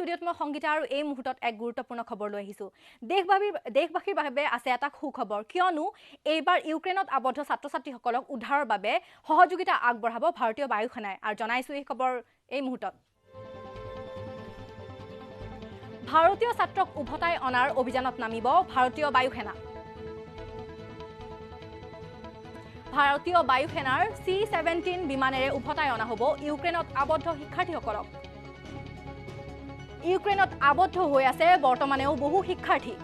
ষ্টুডিঅ'ত মই সংগীতা আৰু এই মুহূৰ্তত এক গুৰুত্বপূৰ্ণ খবৰ লৈ আহিছো। দেশবাসীৰ বাবে আছে এটা সুখবৰ, কিয়নো এইবাৰ ইউক্ৰেইনত আবদ্ধ ছাত্ৰ ছাত্ৰীসকলক উদ্ধাৰৰ বাবে সহযোগিতা আগবঢ়াব ভাৰতীয় বায়ুসেনাই। আৰু জনাইছো এই খবৰ এই মুহূৰ্তত। ভাৰতীয় ছাত্ৰক উভতাই অনাৰ অভিযানত নামিব ভাৰতীয় বায়ুসেনা। ভাৰতীয় বায়ুসেনাৰ C-17 বিমানেৰে উভতাই অনা হ'ব ইউক্ৰেইনত আবদ্ধ শিক্ষাৰ্থীসকলক। ইউক্ৰেইনত আবদ্ধ হৈ আছে বৰ্তমানেও বহু শিক্ষাৰ্থী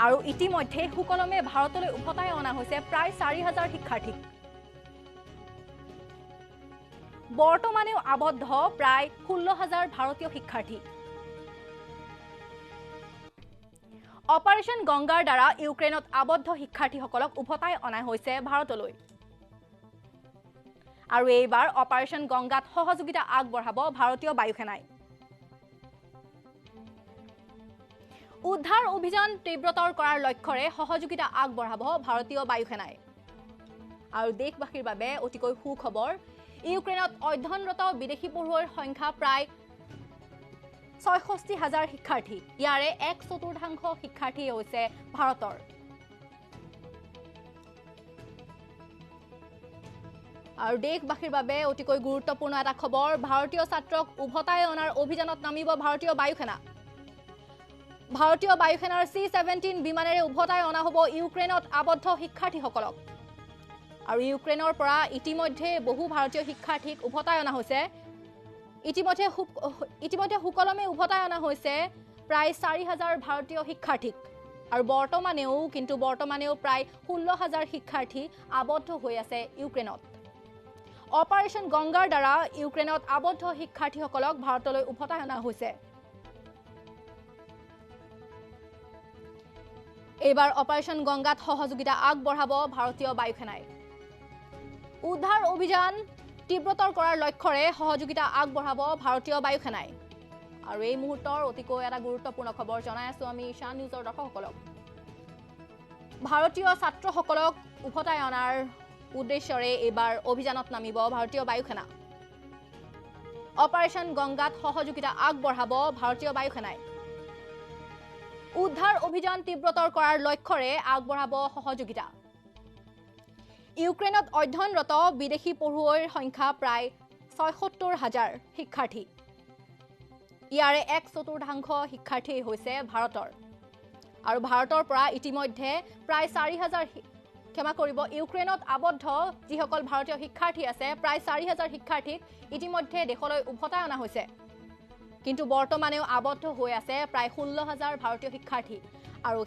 আৰু ইতিমধ্যে সুকলমে ভাৰতলৈ উভতাই অনা হৈছে প্ৰায় 4000 শিক্ষাৰ্থীক। বৰ্তমানেও আবদ্ধ প্ৰায় 16000 ভাৰতীয় শিক্ষাৰ্থী। অপাৰেশ্যন গংগাৰ দ্বাৰা ইউক্ৰেইনত আবদ্ধ শিক্ষাৰ্থীসকলক উভতাই অনা হৈছে ভাৰতলৈ। আৰু এইবাৰ অপাৰেশ্যন গংগাত সহযোগিতা আগবঢ়াব ভাৰতীয় বায়ুসেনাই। উদ্ধাৰ অভিযান তীব্ৰতৰ কৰাৰ লক্ষ্যৰে সহযোগিতা আগবঢ়াব ভাৰতীয় বায়ুসেনাই। আৰু দেশবাসীৰ বাবে অতিকৈ সুখবৰ, ইউক্ৰেইনত অধ্যয়নৰত বিদেশী পঢ়ুৱৈৰ সংখ্যা প্ৰায় 66000 শিক্ষাৰ্থী। ইয়াৰে 1/4 শিক্ষাৰ্থী হৈছে ভাৰতৰ। আৰু দেশবাসীৰ বাবে অতিকৈ গুৰুত্বপূৰ্ণ এটা খবৰ, ভাৰতীয় ছাত্ৰক উভতাই অনাৰ অভিযানত নামিব ভাৰতীয় বায়ুসেনা। ভাৰতীয় বায়ুসেনাৰ C-17 বিমানেৰে উভতাই অনা হ'ব ইউক্ৰেইনত আবদ্ধ শিক্ষাৰ্থীসকলক। আৰু ইউক্ৰেইনৰ পৰা ইতিমধ্যে বহু ভাৰতীয় শিক্ষাৰ্থীক উভতাই অনা হৈছে। ইতিমধ্যে সুকলমে উভতাই অনা হৈছে প্ৰায় 4000 ভাৰতীয় শিক্ষাৰ্থীক। আৰু বৰ্তমানেও প্ৰায় 16000 শিক্ষাৰ্থী আবদ্ধ হৈ আছে ইউক্ৰেইনত। অপাৰেশ্যন গংগাৰ দ্বাৰা ইউক্ৰেইনত আবদ্ধ শিক্ষাৰ্থীসকলক ভাৰতলৈ উভতাই অনা হৈছে। এইবাৰ অপাৰেশ্যন গংগাত সহযোগিতা আগবঢ়াব ভাৰতীয় বায়ুসেনাই। উদ্ধাৰ অভিযান তীব্ৰতৰ কৰাৰ লক্ষ্যৰে সহযোগিতা আগবঢ়াব ভাৰতীয় বায়ুসেনাই। আৰু এই মুহূৰ্তৰ অতিকৈ এটা গুৰুত্বপূৰ্ণ খবৰ জনাই আছো আমি ঈশান নিউজৰ দৰ্শকসকলক। ভাৰতীয় ছাত্ৰসকলক উভতাই অনাৰ উদ্দেশ্যৰে এইবাৰ অভিযানত নামিব ভাৰতীয় বায়ুসেনা। অপাৰেশ্যন গংগাত সহযোগিতা আগবঢ়াব ভাৰতীয় বায়ুসেনাই। উদ্ধাৰ অভিযান তীব্ৰতৰ কৰাৰ লক্ষ্যৰে আগবঢ়াব সহযোগিতা। ইউক্ৰেইনত অধ্যয়নৰত বিদেশী পঢ়ুৱৈৰ সংখ্যা প্ৰায় 76000 শিক্ষাৰ্থী। ইয়াৰে 1/4 শিক্ষাৰ্থী হৈছে ভাৰতৰ। আৰু ভাৰতৰ পৰা ইতিমধ্যে প্ৰায় 4000 ক্ষমা কৰিব, ইউক্ৰেইনত আবদ্ধ যিসকল ভাৰতীয় শিক্ষাৰ্থী আছে প্ৰায় 4000 শিক্ষাৰ্থীক ইতিমধ্যে দেশলৈ উভতাই অনা হৈছে। কিন্তু বৰ্তমানেও আবদ্ধ হৈ আছে প্ৰায় 16000 ভাৰতীয় শিক্ষাৰ্থী। আৰু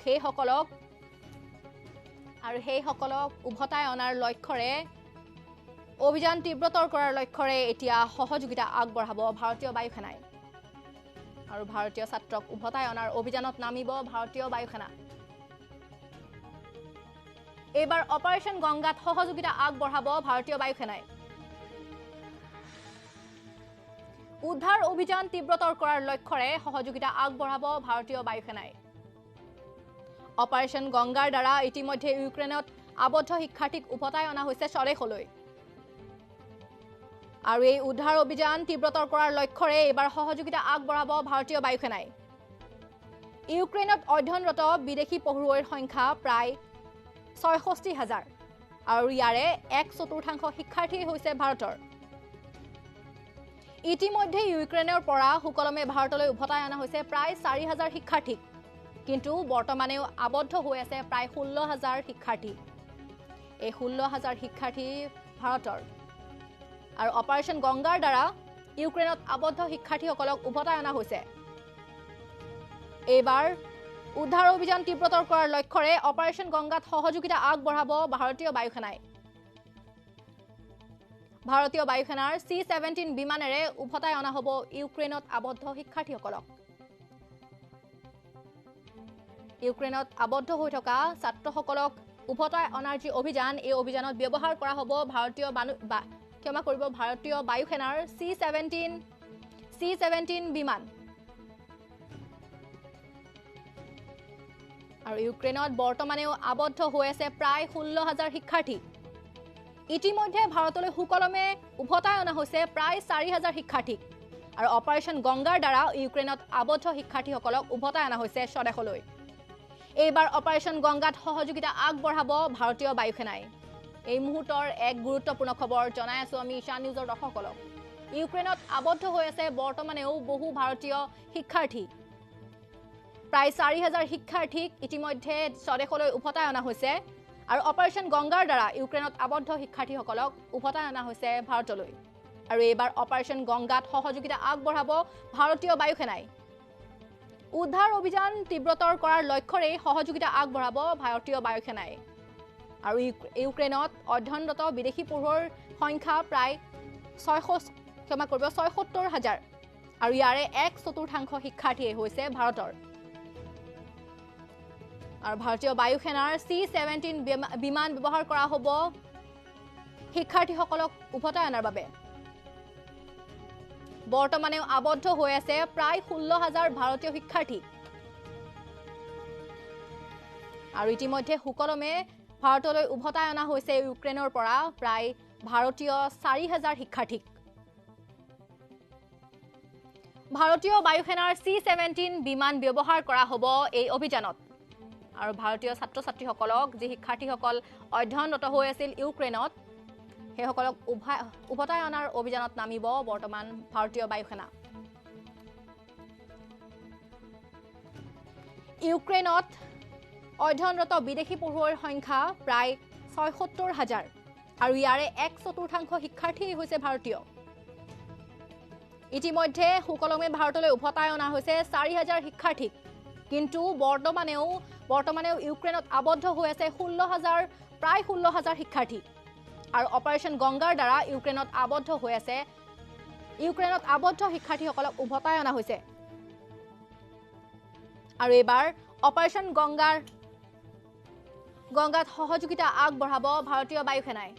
সেইসকলক উভতাই অনাৰ লক্ষ্যৰে অভিযান তীব্ৰতৰ কৰাৰ লক্ষ্যৰে এতিয়া সহযোগিতা আগবঢ়াব ভাৰতীয় বায়ুসেনাই। আৰু ভাৰতীয় ছাত্ৰক উভতাই অনাৰ অভিযানত নামিব ভাৰতীয় বায়ুসেনা। এইবাৰ অপাৰেশ্যন গংগাত সহযোগিতা আগবঢ়াব ভাৰতীয় বায়ুসেনাই। উদ্ধাৰ অভিযান তীব্ৰতৰ কৰাৰ লক্ষ্যৰে সহযোগিতা আগবঢ়াব ভাৰতীয় বায়ুসেনাই। অপাৰেশ্যন গংগাৰ দ্বাৰা ইতিমধ্যে ইউক্ৰেইনত আবদ্ধ শিক্ষাৰ্থীক উভতাই অনা হৈছে স্বদেশলৈ। আৰু এই উদ্ধাৰ অভিযান তীব্ৰতৰ কৰাৰ লক্ষ্যৰে এইবাৰ সহযোগিতা আগবঢ়াব ভাৰতীয় বায়ুসেনাই। ইউক্ৰেইনত অধ্যয়নৰত বিদেশী পঢ়ুৱৈৰ সংখ্যা প্ৰায় 66000 আৰু ইয়াৰে 1/4 শিক্ষাৰ্থী হৈছে ভাৰতৰ। ইতিমধ্যে ইউক্ৰেইনৰ পৰা সুকলমে ভাৰতলৈ উভতাই অনা হৈছে প্ৰায় 4000 শিক্ষাৰ্থীক। কিন্তু বৰ্তমানেও আবদ্ধ হৈ আছে প্ৰায় 16000 শিক্ষাৰ্থী। এই 16000 শিক্ষাৰ্থী ভাৰতৰ। আৰু অপাৰেশ্যন গংগাৰ দ্বাৰা ইউক্ৰেইনত আবদ্ধ শিক্ষাৰ্থীসকলক উভতাই অনা হৈছে। এইবাৰ উদ্ধাৰ অভিযান তীব্ৰতৰ কৰাৰ লক্ষ্যৰে অপাৰেশ্যন গংগাত সহযোগিতা আগবঢ়াব ভাৰতীয় বায়ুসেনাই। ভাৰতীয় বায়ুসেনাৰ C-17 বিমানেৰে উভতাই অনা হ'ব ইউক্ৰেইনত আবদ্ধ শিক্ষাৰ্থীসকলক। ইউক্ৰেইনত আবদ্ধ হৈ থকা ছাত্ৰসকলক উভতাই অনাৰ যি অভিযান, এই অভিযানত ব্যৱহাৰ কৰা হ'ব ভাৰতীয় বায়ুসেনাৰ C-17 বিমান। আৰু ইউক্ৰেইনত বৰ্তমানেও আবদ্ধ হৈ আছে প্ৰায় 16000 শিক্ষাৰ্থী। ইতিমধ্যে ভাৰতলৈ সুকলমে উভতাই অনা হৈছে প্ৰায় 4000 শিক্ষাৰ্থীক আৰু অপাৰেশ্যন গংগাৰ দ্বাৰা ইউক্ৰেইনত আবদ্ধ শিক্ষাৰ্থীসকলক উভতাই অনা হৈছে স্বদেশলৈ। এইবাৰ অপাৰেশ্যন গংগাত সহযোগিতা আগবঢ়াব ভাৰতীয় বায়ুসেনাই। এই মুহূৰ্তৰ এক গুৰুত্বপূৰ্ণ খবৰ জনাই আছো আমি ঈশান নিউজৰ দৰ্শকসকলক। ইউক্ৰেইনত আবদ্ধ হৈ আছে বৰ্তমানেও বহু ভাৰতীয় শিক্ষাৰ্থী। প্ৰায় 4000 শিক্ষাৰ্থীক ইতিমধ্যে স্বদেশলৈ উভতাই অনা হৈছে আৰু অপাৰেশ্যন গংগাৰ দ্বাৰা ইউক্ৰেইনত আবদ্ধ শিক্ষাৰ্থীসকলক উভতাই অনা হৈছে ভাৰতলৈ। আৰু এইবাৰ অপাৰেশ্যন গংগাত সহযোগিতা আগবঢ়াব ভাৰতীয় বায়ুসেনাই। উদ্ধাৰ অভিযান তীব্ৰতৰ কৰাৰ লক্ষ্যৰে সহযোগিতা আগবঢ়াব ভাৰতীয় বায়ুসেনাই। আৰু ইউক্ৰেইনত অধ্যয়নৰত বিদেশী পঢ়ুৱৈৰ সংখ্যা প্ৰায় 76 হাজাৰ আৰু ইয়াৰে এক চতুৰ্থাংশ শিক্ষাৰ্থীয়ে হৈছে ভাৰতৰ। আৰু ভাৰতীয় বায়ুসেনাৰ C-17 বিমান ব্যৱহাৰ কৰা হ'ব শিক্ষাৰ্থীসকলক উভতাই অনাৰ বাবে। বৰ্তমানেও আবদ্ধ হৈ আছে প্ৰায় 16,000 ভাৰতীয় শিক্ষাৰ্থী আৰু ইতিমধ্যে সুকলমে ভাৰতলৈ উভতাই অনা হৈছে ইউক্ৰেইনৰ পৰা প্ৰায় ভাৰতীয় 4000 শিক্ষাৰ্থীক। ভাৰতীয় বায়ুসেনাৰ C-17 বিমান ব্যৱহাৰ কৰা হ'ব এই অভিযানত। আৰু ভাৰতীয় ছাত্ৰ ছাত্ৰীসকলক যি শিক্ষাৰ্থীসকল অধ্যয়নৰত হৈ আছিল ইউক্ৰেইনত সেইসকলক উভতাই অনাৰ অভিযানত নামিব বৰ্তমান ভাৰতীয় বায়ুসেনা। ইউক্ৰেইনত অধ্যয়নৰত বিদেশী পঢ়ুৱৈৰ সংখ্যা প্ৰায় 76 হাজাৰ আৰু ইয়াৰে এক চতুৰ্থাংশ শিক্ষাৰ্থী হৈছে ভাৰতীয়। ইতিমধ্যে সুকলমে ভাৰতলৈ উভতাই অনা হৈছে 4000 শিক্ষাৰ্থীক। কিন্তু বৰ্তমানেও ইউক্ৰেইনত আবদ্ধ হৈ আছে প্ৰায় 16,000 শিক্ষাৰ্থী আৰু অপাৰেশ্যন গংগাৰ দ্বাৰা ইউক্ৰেইনত আবদ্ধ হৈ আছে ইউক্ৰেইনত আবদ্ধ শিক্ষাৰ্থীসকলক উভতাই অনা হৈছে। আৰু এইবাৰ অপাৰেশ্যন গংগাত সহযোগিতা আগবঢ়াব ভাৰতীয় বায়ুসেনাই।